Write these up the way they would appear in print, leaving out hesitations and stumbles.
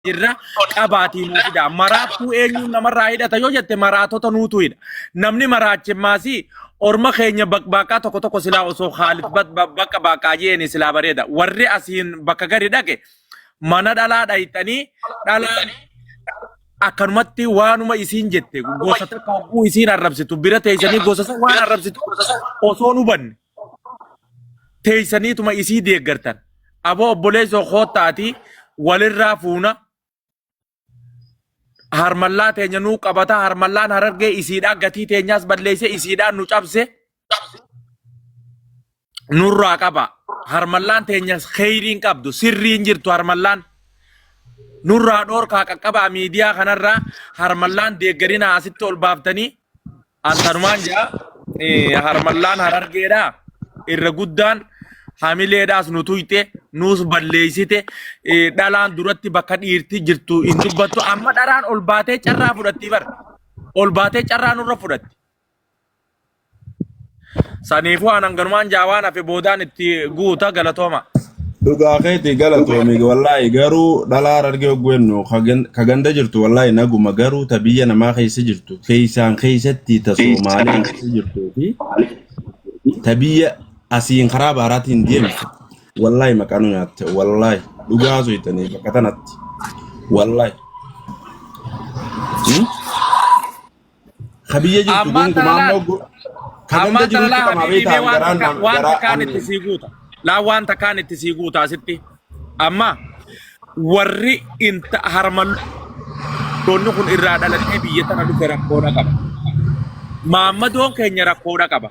Jirra qabaatii nuu fida. Maraattuu eenyuun namarraa hidhata yoo jette maraatota nuutu hidha. Namni maraache maasii orma keenya baqbaaqaa tokko tokko silaa osoo Khaalid bakka baaqaa jeeni silaa bareeda. Warri asiin bakka gadi dhaqe mana dhalaa dhayxanii dhalaan akkanumatti waanuma isiin jette gosa takka hogguu isiin arrabsitu bira teessanii gosa san waan arrabsitu osoo hin hubanne teessaniituma isii deeggartan. Aboo obboleessoo koottaati walirraa fuuna harmallaa teenya nuu qabata harmallaan harargee isiidhaa gatii teenyaas balleesse isiidhaan nu cabse nurraa qaba. Harmallaan teenya kheyriin qabdu sirriin jirtu harmallaan nurraa dhoorkaa qaqqabaa miidiyaa kanarraa harmallaan deeggarina asitti ol baaftanii An tanumaan jaa harmallaan harargeedha irra guddaan hamileedhaas nu tuyte nuus balleessite dhalaan duratti bakka dhiirti jirtu hin dubbattu amma dharaan ol baatee carraa fudhatti bar ol baatee carraa nurra fudhatti. Saniifuu an hanganumaan jaa waan hafe boodaan itti guuta galatooma. Dhugaa keeti galatoomi wallaahi garuu dhalaa harargee hogguu jennu ka ganda jirtu wallaahi naguma garuu ta biyya namaa keessa jirtu keessaan keessatti ta Soomaalee keessa jirtuu fi ta biyya asiin karaa baaraatiin deemtu wallaahi maqaa nu nyaatte wallaahi dhugaa soytanii bakka tanatti wallaahi. Hmm? Ka biyya jirtu Ammaan tana gonkumaa laal. ammoo ka ganda Ammaan tana jirutti laa qamaa habiibii beektaa mee waan garaan takka nam- waan garaa takkaan an itti sii guuta. Laa waan takkaan itti sii guuta asitti. Amma warri inta harmalloonni kun irraa dhalatee biyya tana dhufe rakkoodha qaba. Maammadoon keenya rakkoodha qaba.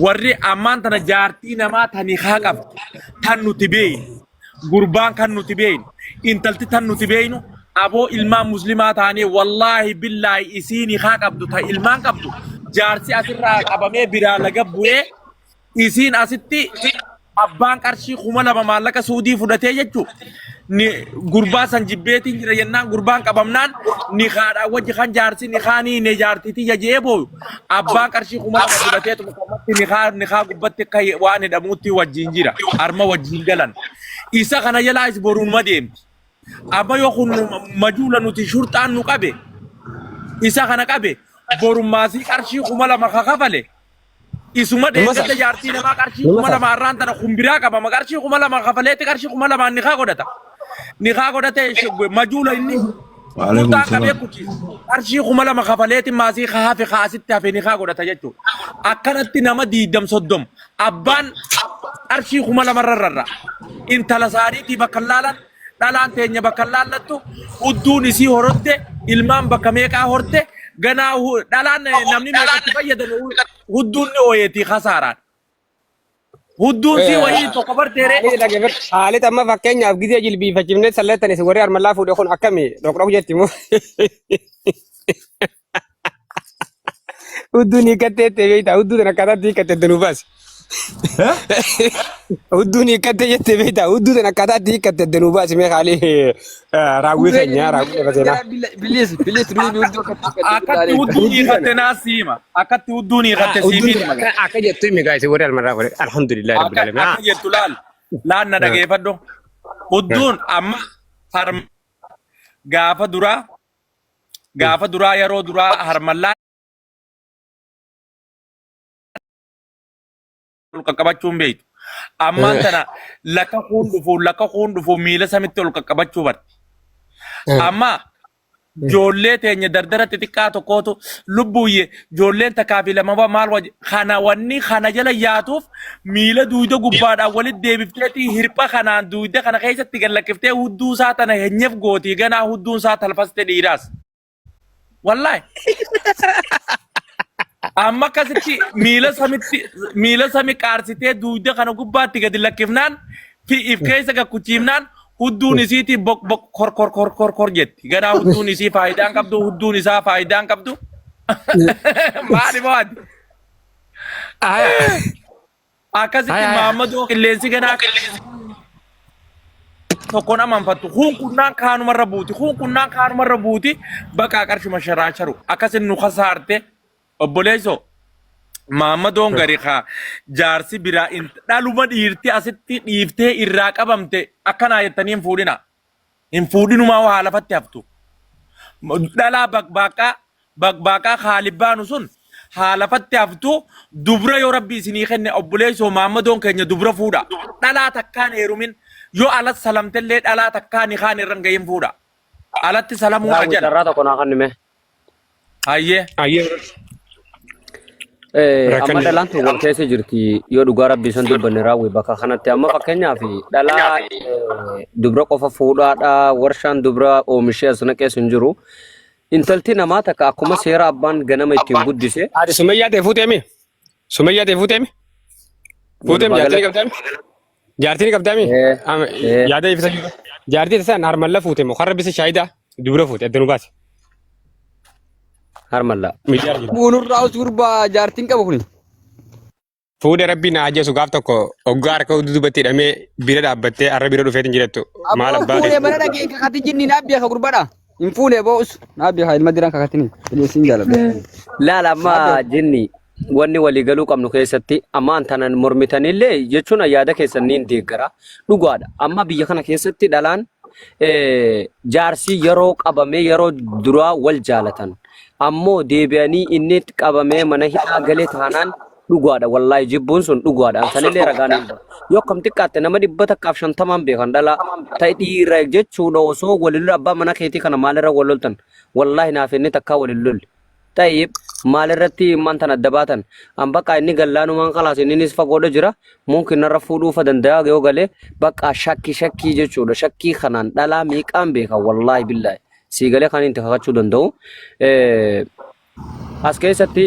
Warri ammaan tana jaartii namaa tan hikaa qabdu tan nuti beeynu gurbaan kan nuti beeynu intalti tan nuti beeynu aboo ilmaan muslimaa taanee wallaahi billaahi isiin hikaa qabdu ta ilmaan qabdu jaarsi asirraa qabamee biraa laga bu'ee Isiin asitti abbaan qarshii 2000 maallaqa suudii fudhatee jechuun ni gurbaa san jibbeetiin jira jennaan gurbaan qabamnaan ni haadhaa wajji kan jaarsi ni kaanii ni jaartii tiyya je'ee booyu abbaan qarshii 2000 fudhatee tumatti ni kaa ni kaa gubbatti akka waan hidhamuutti wajjin jira harma wajjin galan isa kana jalaas boruunuma deemti. Amma yoo kun majuula nuti shurxaan nu qabe isa kana qabe borummaasii qarshii 2000 ka kafale Isuma Numa dheegadda sa. jaartii namaa qarshii Numa kuma sa. lama har'aan tana kun biraa qabama qarshii 2000 kafaleetti qarshii 2000n nikaa godhata. Nikaa godhate majuula inni Waalaikum murtaan qabee salaam. kuchi qarshii 2000 kafaleetti maasii ka hafe ka asitti hafe nikaa godhata jechuudha. Akkanatti nama diidam soddom abbaan qarshii 2000 irra rarra. Intala saaniitii bakka hin laalan dhalaan teenya bakka hin laallattu hudduun isii horotte ilmaan bakka meeqaa horte ganaa dhalaan namni meeqatti fayyadame hudduun ni ooyetii kasaaraan. Hudduun sii wayii tokko barteere Haalli dhaggeeffadhu. Haalli amma fakkeenyaaf gizee jilbiifachifnee salleettan isin warri harmallaa fuudhe kun akkami dhoqdhoq jetti moo? Hudduun hiikkattee jettee beektaa? Hudduu tan akkaataatti hiikkatte adda nuu baasi. Hudduun hiikkattee jettee beektaa? Hudduu tan akkaataatti hiikkatte adda nuu baasi mee haalli raawwii keenya raawwii lafa seenaa. Bilis bilis ruubi hudduu akkatti akkatti hudduun hiikatte naa siima. Akkatti hudduun hiikatte Hudduun siimiin hima. akka akka jettu himi gaayisi warri almarraa godhe alhamdulillah Akka rabbil alamin. akka jettu laal laal na dhageeffadhu. Hudduun amma harma gaafa duraa Gaafa duraa yeroo duraa harmallaan ol qaqqabachuu hin beektu. Ammaan tana lakka kuun dhufuun lakka kuun dhufuun miila samitti ol qaqqabachuu barti. Amma ijoollee teenya dardara xixiqqaa tokkootu lubbuuyye ijoolleen takkaa fi lama maal wajji kana wanni kana jala yaatuuf miila duuyda gubbaadhaan walitti deebifteeti hirpha kanaan duuyda kana keessatti gad lakkiftee hudduu isaa tana henyef gootii ganaa hudduun isaa talfaste dhiiraas. Wallaahi. Amma akkasitti miila samitti miila sami qaarsitee duuyda kana gubbaatti gadi lakkifnaan fi if keessa gakkuchiifnaan hudduun isiitii bok bok kor kor kor kor kor jetti. Ganaa hudduun isii faayidaan qabdu hudduun isaa faayidaan qabdu. Maali moo ati? Aya. Akkasitti Aya, aya. Maammadoo qilleensi ganaa tokkoon amanfattu. Kun kunnaan kaanumarra buuti. Kun kunnaan kaanumarra buuti. Baqaa qarshuma sharaasharu. Akkasin nu kasaarte obboleessoo. Maammadoon gari kaa jaarsi biraa dhaluma dhiirti asitti dhiiftee irraa qabamte akkanaa jettanii hin fuudhina. Hin fuudhinumaa haa lafatti haftu. Dhalaa baqbaaqaa baqbaaqaa kaalibbaanu sun haa lafatti haftu dubra yoo rabbi isinii kenne obboleessoo maammadoon keenya dubra fuudha. Dhalaa takkaan heerumin yoo alas salamtellee dhalaa takkaan kaan irra hin gahin fuudha. Alatti salamuu Raawwi ajala. carraa tokko naa kennime. Hayyee. Ayyee. Amma Rakkanne. dhalaan tun wal keessa jirti yoo dhugaa rabbii san dubbanne raawwi bakka kanatti amma fakkeenyaaf dhalaa dubra qofa fuudhaadha warshaan dubra oomishee as naqees hin jiru. Intalti namaa takka akkuma seera abbaan ganama ittiin guddise Haati Sumayyaa ta'e fuuteemi? Sumayyaa ta'e fuuteemi? Fuuteemi walumaa jaartii ni galatti qabdaami? Jaartii ni qabdaami? eh, Yaada ibsa jiru. Jaartii isaan harmalla fuute moo karra bisa shaayidaa dubra fuute adda nu baase. Harmalla. Miidiyaa jira. Buunurraa us gurbaa jaartiin qaba kuni. Fuudhee rabbiin na ajjeesu gaaf tokko hoggaa harka dudubatti hidhamee bira dhaabbattee har'a bira dhufeetiin jirattu maal Abboo abbaa fuudhee keessa. mana dhagee kakati jinni naaf beeka gurbaadha. Hin fuune boo us naaf beeka ilma diraan kakatini. Bineensii jaaladha. Laala Naaf amma beeka. jinni wanni walii galuu qabnu keessatti amma antanan mormitanillee jechuun yaada keessan niin deeggara. Dhugaadha. Amma biyya kana keessatti dhalaan jaarsii yeroo qabamee yeroo duraa wal jaalatan. Ammoo deebi'anii inni qabamee mana hidhaa galee taanaan dhugaadha. Wallaahi jibbuun sun dhugaadha. Antanillee ragaan hin bahu. Yoo akkam xiqqaatte nama 150n beekan dhalaa ta'e dhiira jechuudha osoo walin abbaa mana keetii kana maalirra wal loltan. Wallaahi naaf inni takkaa walin lolle. Tayyib maalirratti immaan tan adda baatan an bakka inni gallaanumaan kalaas inninis fagoodha jira mumkin narra fuudhuufa danda'a yoo galee bakka shakki shakkii jechuudha shakkii kanaan dhalaa meeqaan beeka wallaahi billaahi sii galee kan itti kakachuu danda'u. As keessatti